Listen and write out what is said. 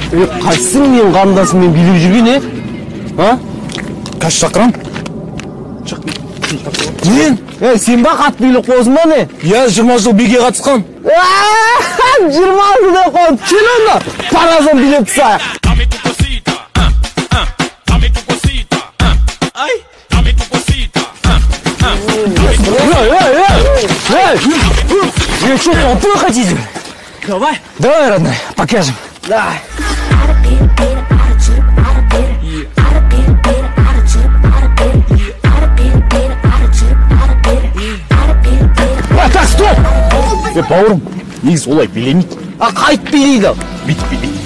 Қайсың мен қарындасыммен билеп жүрген, е? А? Қазір шақырам. Мен? Е, сен ба қатты билеп қойсың ба, не? Иә, 20 жыл биге қатысқан. 20 жыл деп қойып, кел онда, паразон билеп тастайық. Dame tu cosita, ah, ah, dame tu cosita, ah, ay, dame tu cosita, ah, ah. Эй, эй, эй! Эй! Вы что, толпой хотите? Давай. Давай, родной, покажем. Давай. А, так, стоп! Е, бауырым, негізі олай билемейді. А қайтып билейді? Бүйтіп билейді.